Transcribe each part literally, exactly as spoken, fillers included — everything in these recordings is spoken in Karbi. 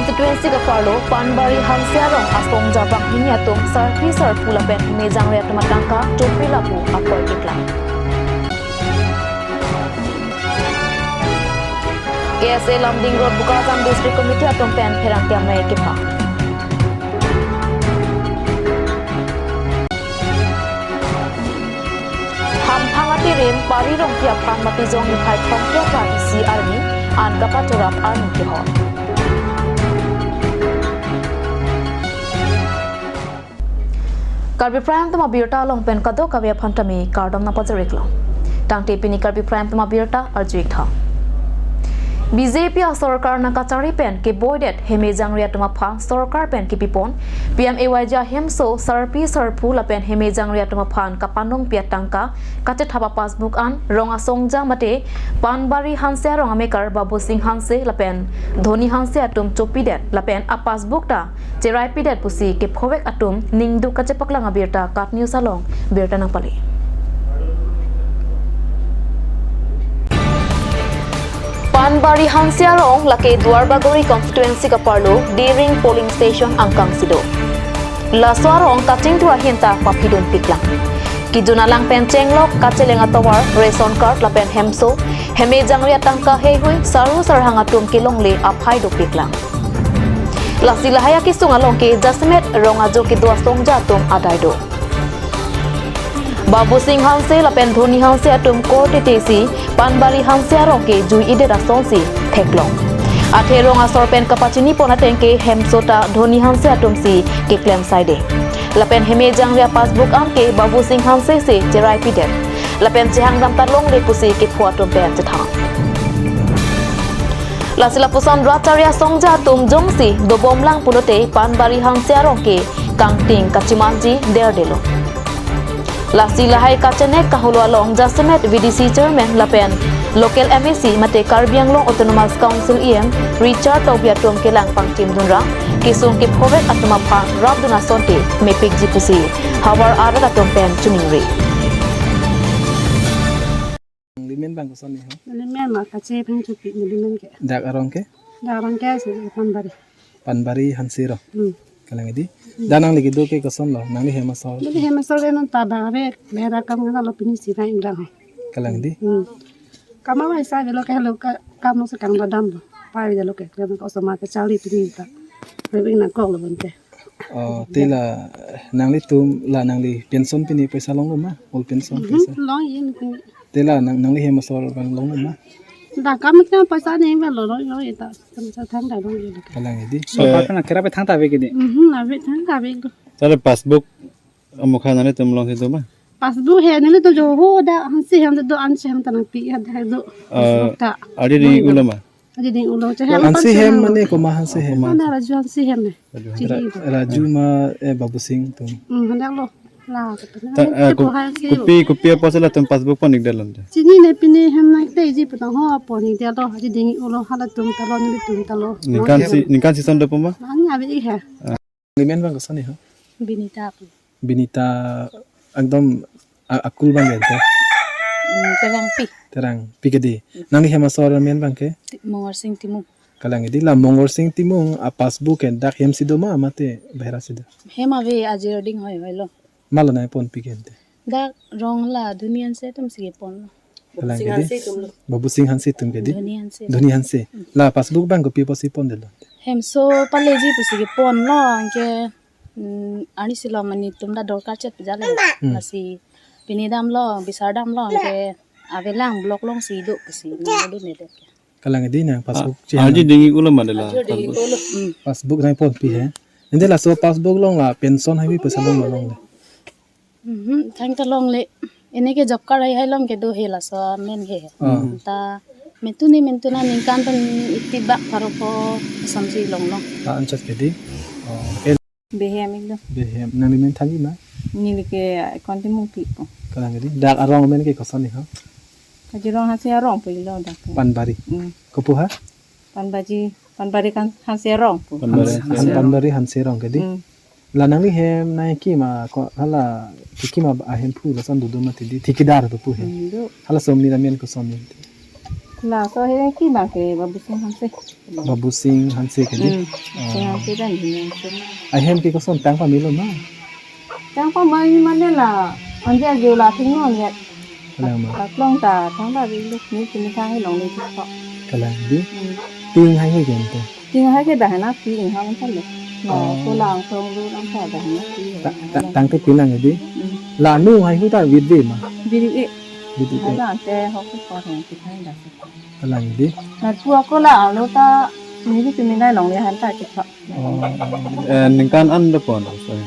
Constituency kaparlo Panbari Hanse arong asongja banghini atum sarpi sarpo lapen hemejangri atum atangka chopi lapu akoi keklang. K S A Lumding Road Bokajan District Committee atum pen pherangke amei kepha. Hamphang atirim Pari Rongpi aphan mapijong niphai thomkep ra isi arni an kapachorap arni kehor. Karbi Prime Time abirta along pen kadokave aphan tame kardom nangpajir-iklo. Tangte pini Karbi Prime Time abirta arju-ik tha. B J P asorkar nangkachari pen keboidet hemejangri atum aphan sorkar pen kipipon P M A Y G ahemso sarpi sarpo lapen hemejangri atum aphan kapanongpi atangka kachethap apassbook an rong asongja mate Panbari Hanse arong amekar Babusing Hanse lapen Dhoni Hanse atum chopidet lapen apassbook ta cheraipidet pusi kephovek atum ningduk kachepaklang abirta KAT News along birta nangpale. Panbari Hanse arong lake Duarbagori constituency kaparlo Diring polling station angkang si do. Laso arong kachingthur ahin ta paphidun piklang. Kejun alang pen chenglok kacheleng atovar, ration card lapen hemso hemejangri atangka heihui saru sarhang atum kelongle aphai dopiklang. Lasi lahai akesung along ke jasemet rong ajo kedo asongja atum adai do. Babusing Hanse lapen Dhoni Hanse atum korte tesi Panbari Hanse arong ke jui-idet asonsi theklong. Athe rong asor pen kapachinipon ateng ke hemso ta Dhoni Hanse atumsi keklem saide. Lapen hemejangri apassbook an ke Babusing Hanse si cheraipidet. Lapen chehangdam ta longle pusi kepho atum pen chethang. Lasi lapuson rat chari asongja atum jongsi dobomlang pulote Panbari Hanse arong ke kangting kachimanji derdelo. Lasi lahai kachenek kaholo along jasemet V D C chairman lapen local M A C mate Karbi Anglong Autonomous Council E M Richard Tokbi atum kelang pangchimdunra kesung kephovek atum aphan rapdun asonte mepikji pusi havar arat atum pen choningri. Nangli men bang koson ni ho? Neli men ma Kache Phangchopi neli men ke. Dak arong ke? Dak arong ke si Panbari. Panbari Hanse arong. Hmm. Kalang di. Hmm. Dak nangli kedo ke kosonlo? Nangli hem asor. Neli hem asor ke non ta bang ave bera kam ngana lo pini si bang inglang ho. Kalang di. Hmm. Kama wa isa velo ke lo ka kam lo sekang badam lo. Pai velo ke kama ka osoma ke charli pini ta. Rebing nangkok lo bonte. Oh, te la nanglitum la nangli pension pini paisa longlo ma? Ol pension Mhm, paisa. Long yin pini. Te la nang nangli hem asor bang longlo ma? Da kam ke paisa ni ba lo lo lo ita. Kam sa thang da long yin. Kalang di. So Eh. pa na kera pe thang ta ve ke di. Mhm, ave thang ta ve ko. Tale passbook amukha nanglitum longsi do ma? Passbook he nanglitum jo ho da Hanse hem do an se hem ta nangpi ha da do. Eh, Passbook ta. Adi di Long ulo ma? Adi ding ulo che hem Hanse pan hem hem. Mane koma Hanse hem? Koma. Mana Raju Hanse hem ne? Raju Hanse. Chini Ra- ko. Raju ma eh Babusing atum. Hmm, hendak lo. La, kata na. Ta, eh, Che ko ku- Hanse lo. Kopi, kopi apot si latum passbook pon-ik det lom te? Chini ne pini hem na te ji putang ho pon-ik det lo. Adi ding ulo halatum ta lo, nelitum ta lo. Ningkan si, ningkan si son do poma? Mani abi ik he. Nangli men bang koson ni ho? Binita pu. Binita ekdom a- akul bang ya te? Hmm, Terangpi. Terangpi ke di. Nangli hem asor men bang ke? Ti- Mongorsing Timung. Kalang di la Mongorsing Timung apassbook ke dak hem si do ma mate bahera si do? Hem ave ajir ding hoi hoi lo. Malo nangponpi ke te? Dak rong la Dhoni Hanse atum si pon lo. Kalang Babusing ke di? Hanse atum lo. Babusing Hanse atum ke di? Dhoni Hanse. Dhoni Hanse. Hmm. La passbook bang kopi apot si pon det lo? Hemso paleji pusi kepon lo anke, mm, arni si lo mane tum ta dorkar chet pejale. Hmm. Lasi pini damlo, bisar damlo anke avelang block along si do pusi nang do ne det. Kalang di nang passbook Ah, chehang. Aji ding-ik ulo ma de la Aji ding-ik passbook. Ulo. Hmm. Passbook nangponpi he. Ante laso passbook along la pension hai bi paisa longlo ma longle? Mhm, thang ta longle. Ene ke job card hai hai along kedo he laso men he. Ah. Ta mentu ni mentu na ningkan pen iti bak pharo pho asam si longlong. Ah, anchot ke di. Oh, el- Behem ik do. Behem. Nangli men thanji ma? Neli ke Konti Mungpi ko. Kalang ke di. Dak arong men ke koson ni ho? Kajirong Hanse arong pu ilo dak. Panbari. Hmm. Kopu ha? Panbaji, Panbari kan Hanse arong pu. Panbari Hanse Hanse arong. Arong. Panbari Hanse arong ke di. Hmm. La nangli hem nangkima ko hala kikima ahemphu lason do do mati di thikidar do pu he. Hmm, do. Halaso amira men koson ni. Laso ahem kekim abang ke Babusing Hanse. Babusing Hanse ke dei? Hmm. Oh. Sing Hanse dan Dhini Hanse. Ahem ke koson tang pamelo ma? Tang pamelo mane la, anja jo la thingno anja. Kalang ma? Paklong ta, thang ta avelo, ne kimi thang along le thik tho. Kalang dei? Hmm. Ting haihui ke ante? Ting haihui ke bang na, ting ha man talo. Na, oh, ko lang song ru lang ta bang na, ting. Ta-, ta-, tangte pin lang dei? Hmm. La nu haihui ta vidve ma? Vidve. Vidve. Hala ante hok ko ko hong tik hang da. Kalang dei? Na tu ako la alo ta, miri kimi nai long le han ta chikha. Oh. Eh, ningkan an do pon, sorry.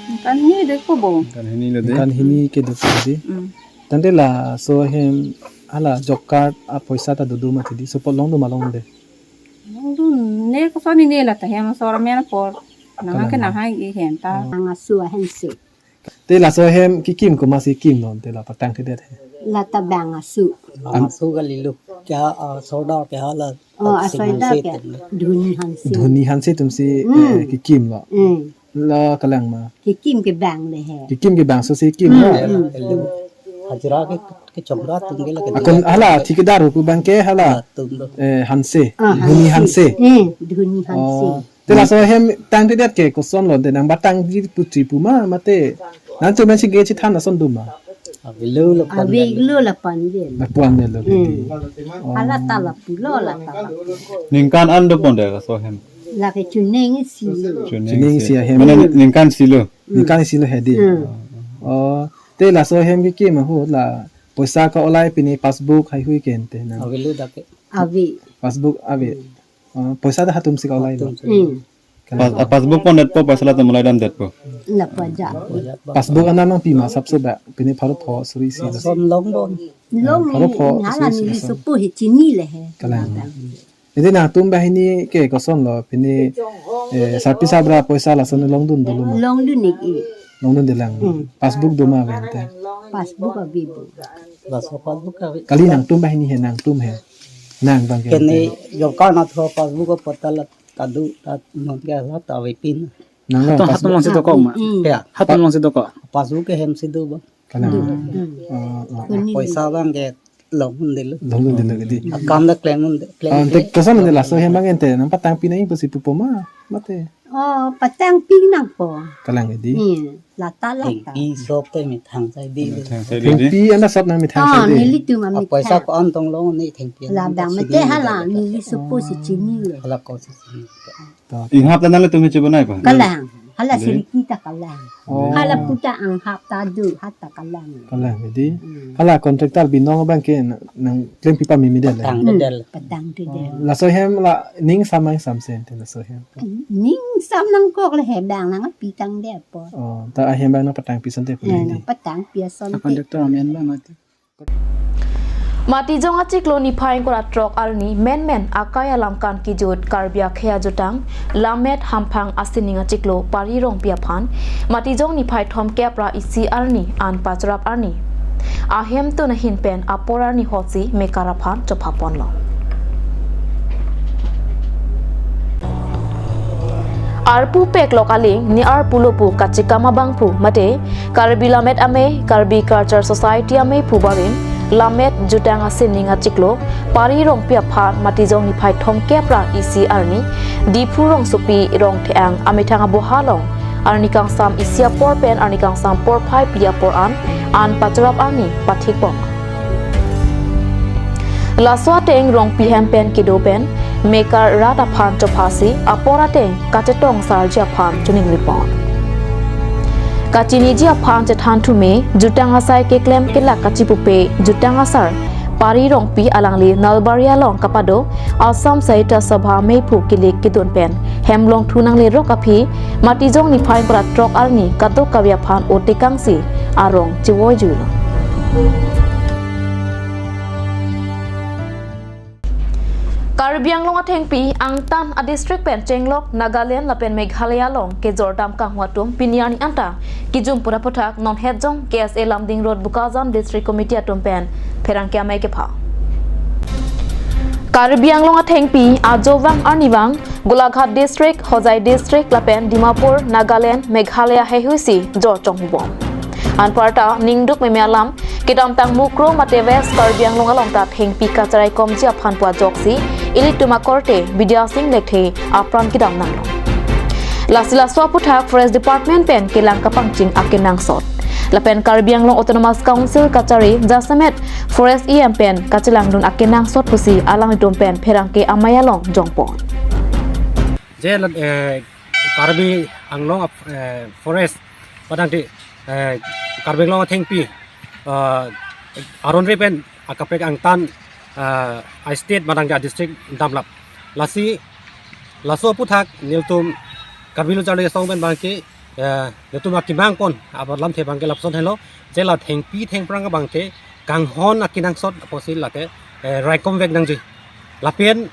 Ningkan hini do ko bo. Ningkan hini lo dei? Ningkan hini ke do pon dei. Mm. Tangte laso ahem hala job card apoisa ta dodo mati dei. Support longdun ma longdunde? Longdunde, koson ne la ta hem sor men apor. Nang ke nang hai i hem ta. Nang asu ahem si. Te laso ahem kekim komatsi kimlo, te la patangkedet he? La ta bang asu. Bang asu kalilo. Kya, ah, sorda kya la, oh, ah, asoida Hanse ke atum. Dhuni Hanse. Dhuni Hanse atumsi, hmm, eh, kekimlo. Hmm. La kalang ma? Kekim ke bang le he. Kekim ke bangso si kim, hmm, lo. Hmm. Kalilo. Hajira ke, kechongda atum ke la ke. Akon hala thikdar pu abang ke hala. Ah, atum lo. Eh, Hanse. Ah, Dhuni Hanse. Hanse. Hmm, Dhuni Hanse. Oh. Te laso ahem tangtedet ke kosonlo, te nang batangji putri pu ma, mate nangtum pensi ke chethan ason do ma? Avelo lapu-an avelo lapu-an avelo. Lapu-an avelo ke dei. Hmm. Oh. Hala ta lapulo, la ta lapu. Ningkan an do pon dei laso ahem? La ke chuning isi lo. Chuning isi. Chuning isi ahem. Mane ningkan isi lo? Hmm. Ningkan isi lo he dei. Hmm. Oh, te laso ahem kekim ahut la poisa ka-olai pine passbook haihui ke ante nang? Avelo dak ke. Ave. Passbook ave. Hmm. Oh, poisa ta hatumsi ka-olai lo. Hatum. Hmm. Kalang. Pas-, ah, passbook pondetpo, poisa latum olai damdetpo. Lapu aja. Passbook anam nangpi ma asapso ba, pine pharo pho suri isi lo. Lason long bon. Long pharo pho hala suri isi neli lason. Sopo he chini le he. Kalang. Ante nangtum banghini ke kosonlo, pine, eh, sarpi sabra poisa lason longdun dolo ma? Longdun ik ik. Longdun delang. Hmm. Passbook do ma ave ante? Passbook ave bo. Laso passbook ave. Kali nangtum banghini he, nangtum he. Nang abang ke. Kene ante. Job card na thua passbook ko portal la kadu ta non ke la ta ave pin. Nang hatum, pas- hatum alongsi dokok ma? Hmm. Ya. Hatum alongsi dokok? Passbook ke hem si do ba. Kalang. Hmm. Oh, oh. Kuni. Poisa abang ke longdun delo. Longdun delo ke dei. Akam ta klemdun de, klem. Ah, ante klem. Koson ante laso ahem abang ante nang patangpi nangji pusi pupo ma, mate? Oh, patangpi nangpo. Kalang ke dei. Hmm. La ta la ta. Thengpi sop te methang sai dei. Methang sai dei. Thengpi anta sop nang methang sai dei. Ah, nelitum a methang. Poisa ko-an tong long ne thengpi. La bang mate hala neli sopo si chini le. Hala ko si chini. To. Inghap ta nanglitum he chebonai pa? Kalang. Hala dei. Siriki ta kalang. Oh. Hala puta anghap ta do, ha ta kalang. Kalang dei. Hmm. Hala contractor binong abang ke nang, nang klempi pameme det le. Patangdedel. Hmm. Patangdedel. Oh, laso ahem la ning sam nang samse ante laso ahem? Ning sam nangkok le he bang nangpi tangdet apot. Oh, ta ahem abang nang patangpi asonte pu. Eh, le dei. Nang patangpi asonte. Contractor amen abang mati. Matijong achiklo niphai ingkoi ra throk arni menmen akai alamkan kejut Karbi akhei ajutang Lammet Hamphang Asening achiklo Pari Rongpi aphan Matijong niphai thomkep ra isi arni an pacharap arni ahemtun ahin pen apor arni hotsi mekar aphan chophaponlo. Arpu peklok aling ne arpu lo pu kachekam abang pu mate Karbi Lammet Amei, Karbi Culture Society amei pu barim Lammet Jutang Asening achiklo Pari Rongpi aphan Matijong niphai thomkep ra isi arni Diphu rongsopi Rongtheang amethang aboha along arni kangsam isi apor pen arni kangsam porphai phli apor an an pacharap arni pathikpon. Laso ateng Rongpi hem pen kedo pen mekar rat aphan chophasi apor ateng kachetong sarji aphan choningripon. Kachiniji aphan chethan thume jutang asai keklem kelak kachipupe jutang asar Pari Rongpi alangli Nalbari along kapado Assam Sahitya Sabha meiphu kilik kidun pen hem longthu nangle rok aphi Matijong niphai ingkoi ra throk arni kadokave aphan otekangsi arong chevoijuilo. Karbi Anglong athengpi angtan a district pen chenglok Nagaland lapen Meghalaya along kejordam kanghu atum pini arni anta kejum pura puthak non Hetjong K S A Lumding Road Bokajan District Committee atum pen pherangke amei kepha. Karbi Anglong athengpi ajovang arnivang Golaghat District, Hojai District lapen Dimapur, Nagaland, Meghalaya heihui si jor chonghubom. Anparta ningduk meme alam Kedamtang Mukroh mate West Karbi Anglong along ta thengpi kacharaikomji aphan pu ajoksi ilitum akorte Bidya Sing Lekthe apran kedam nanglo. Lasi laso aputhak Forest Department pen kelang kapangching akenangsot. Lapen Karbi Anglong Autonomous Council kachari jasemet Forest E M pen kachelangdun akenangsot pusi alanglitum pen pherangke amei along jongpon. Je, eh, Karbi Anglong, eh, Forest, padang di, eh, Karbi Anglong athengpi, eh, aron re pen akaprek angtan, eh, a-state padang di a-district damlap. Lasi, laso aputhak nelitum Karbi Lo Charli Asong pen abangke, eh, nelitum akemang pon abar lamthe abangke lapuson helo, je la thengpi thengphrang abangke kanghon akenangsot apotsi lake, eh, raikom vek nangji. Lapen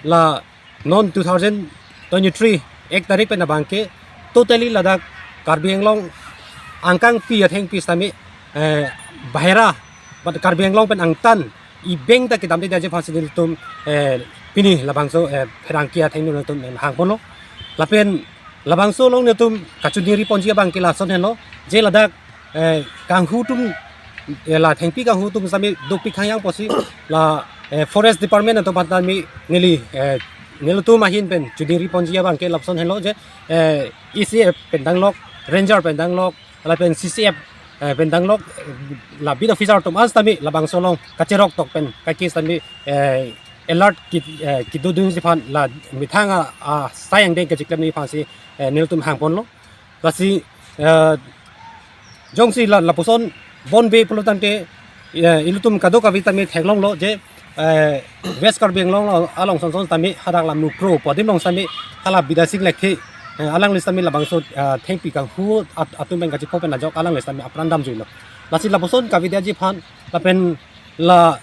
la non two thousand twenty-three ek tarik pen abangke totally ladak Karbi Anglong angkangpi athengpi sitame, eh, bahera, but Karbi Anglong pen angtan ibeng ta kedamde aji aphansi nelitum, eh, pini labangso, eh, pherangke athengno nelitum, eh, hangponlo. Lapen labangso along nelitum kachiningri ponji abangke lason helo, je ladak, eh, kanghu atum, eh, la thengpi kanghu atum sitame dopik hangyang apotsi la, eh, Forest Department atum aphan tame neli, eh, nelitum ahin pen chiningri ponji abangke lapuson helo je, eh, E C F pen danglok, Ranger pen danglok, lapen C C F, eh, pen danglok, eh, la beat officer atum an sitame labangso along kacherok tok pen kaki sitame, eh, alert ki, eh, kedodunji aphan la methang a, asai angdeng kachiklemji aphansi, eh, nelitum hangponlo. Lasi, eh, jongsi la, lapuson bonbe pulo tangte, eh, ilitum kadokave tame theklonglo je, eh, West Karbi Anglong along, along sonson tame hadak la Mukroh pu adim along sitame hala Bidya Sing Lekthe, eh, alangli sitame labangso, eh, thengpi kanghu at-, atum pen kachepho pen ajok alangli sitame apran damjuilo. Lasi lapuson kave aji aphan lapen la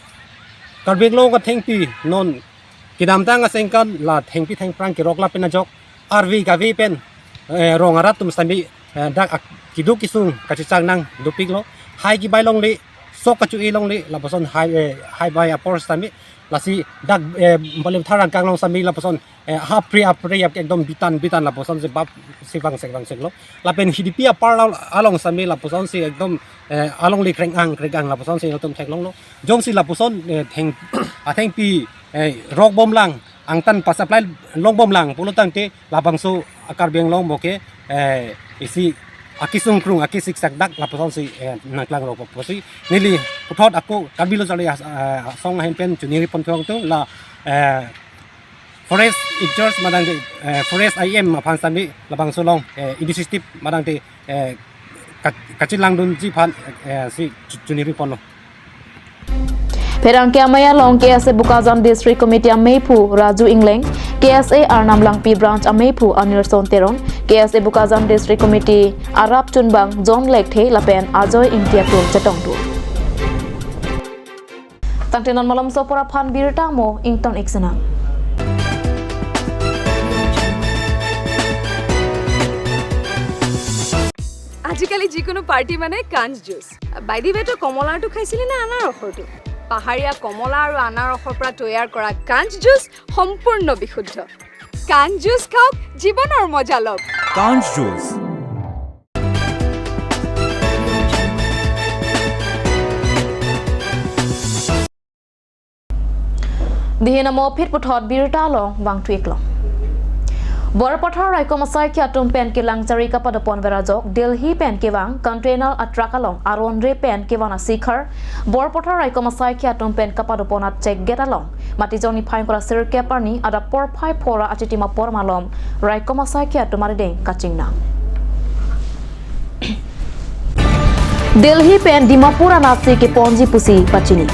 Karbi Anglong athengpi non kedamtang asengkan la thengpi thengphrang kerok lapen ajok arve kave pen, eh, rong arat atum sitame, eh, dak ak-, keduk kesung kachechak nang dopiklo. Hai kebai longle, sok kachu-e longle, lapuson hai, eh, hai bai apor sitame, lasi dak, eh, Balethar angkang along sitame lapuson, eh, hapre hapre ap ekdom bitan bitan lapusonsi bap si vangsek vangsek lo. Lapen Hidipi apar la-, along sitame lapusonsi ekdom, eh, alongle kreng-ang kreng-ang lapusonsi nelitum theklonglo. Jongsi lapuson, eh, theng, athengpi, eh, rokbomlang, angtan pa-supply longbomlang pulo tangte labangso a-Karbi Anglong mo ke, eh, isi akesung krung akesiksak dak lapusonsi, eh, nangklangrok apotsi neli puthot ako Karbi Lo Charli As-, eh, Asong ahin pen chiningri ponthu atum la, eh, Forest in-charge madang di, eh, Forest I M aphan sitame labangso along, eh, initiative madang di, eh, ka-, kachelangdunji aphan, eh, si chu-, chiningri ponlo. Pherangke amei along K S A Bokajan District Committee ameiphu Raju Engleng, K S A Arnam Langpi Branch ameiphu Anirson Teron, K S A Bokajan District Committee arap chunbang John Lekthe lapen Ajoy Ingti atum chetongdun. Tangte non malomso apor aphan birta mo ington ik senang. আজিকালি যিকোনো পাৰ্টি মানে কাঞ্চ juice. By the ৱে, তই কমলাৰটো খাইছিলি নে আনাৰসৰটো? পাহাৰীয়া কমলা আৰু আনাৰসৰ পৰা তৈয়াৰ কৰা কাঞ্চ জুচ সম্পূৰ্ণ বিশুদ্ধ। কাঞ্চ জুচ খাওক, জীৱনৰ মজা লওক। কাঞ্চ juice. Dihin amo phit puthot birta along vangthu ik long. Borpathar raikom asaikhi atum pen kelang chari kapadopon verajok Delhi pen kevang container a-truck along aron re pen kevan asikhar Borpathar raikom asaikhi atum pen kapadopon a-check gate along Matijong niphai ingkoi ra sirkep arni adap porphai phora achitim apor malom raikom asaikhi atum arideng kachingnang. Delhi pen Dimapur anatsi keponji pusi pachini.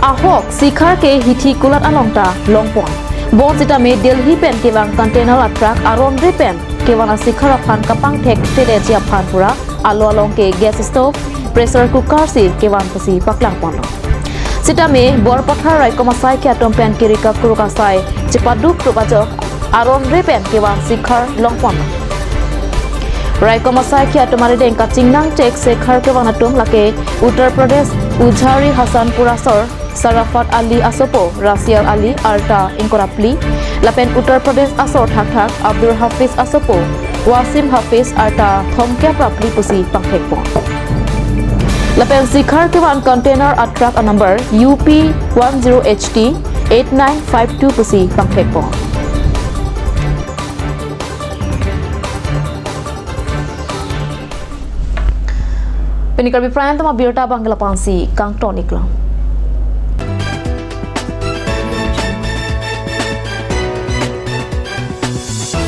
Ahok sikhar ke hithi kulat along ta longpon. Bonsitame Delhi pen kevang container a-truck aron re pen kevan asikhar aphan kapangthekthedetji aphan pura alo along ke gas stove, pressure cooker si kevan pusi paklangponlo. Sitame Borpathar raikom asaikhi atum pen kiri kakruk asai chepaduk rup ajok aron re pen kevan sikhar longpon. Raikom asaikhi atum arideng kachingnang chek sikhar kevan atum lake Uttar Pradesh Ujhari Hasanpur asor Sarafat Ali asopo Rasiel Ali arta ingkoi ra phli, lapen Uttar Pradesh asor thakthak Abdul Hafiz asopo Wasim Hafiz arta thomkep ra phli pusi pangthekpon. Lapen Sikhar kevan container a truck a number U P one zero H T eight nine five two pusi pangthekpo. Pini Karbi Prime Time abirta abang ke lapu-ansi kangton iklo.